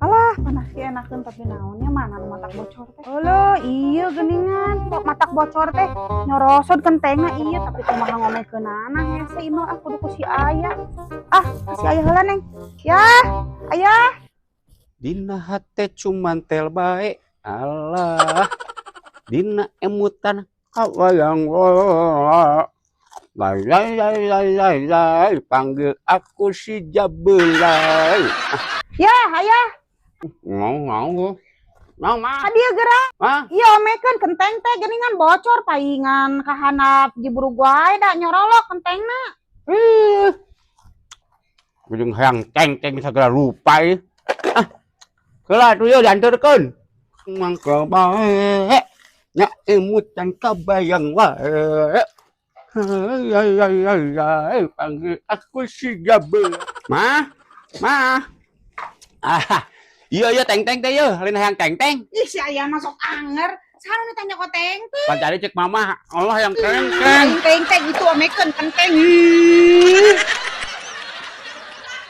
Alah, panas sih enakeun, tapi naonnya, mana nu matak bocor teh? Halo, iya geuningan, kok matak bocor teh? Nyorosod kentengna iya, tapi kumaha ngomekeunana, hese imah, ah, kudu ku si Ayah. Ah, si Ayah heula, Neng. Ya, Ayah. Dina hate cuman tel bae. Alah. Dina emutan kabayang. Lai lai lai lai lai lai, panggil aku si Jabelai. Ya, Ayah. Mau mau. Mau mah. Ka dieu geura. Hah? Iya, omekeun kenteng teh geuningan bocor, paingan kahandap jiburug wae da nyorolok kentengna. Ih. Ujung hayang teng-teng segala rupa ih. Ah. Heula atuh, yeuh dianterkeun. Mangka bae. Nya emutan kabayang wae. Ai ai ai ai ai, panggil aku si Jabel. Ma, ma. Ah, iya iya teng-teng teh yeuh, lain hayang teng-teng. Ih, si Ayah masuk anger. Saha nu tanya ko teng-teng? Pan tadi cek Mama, Allah yang teng-teng. Teng teng itu omekeun kenteng. Ih.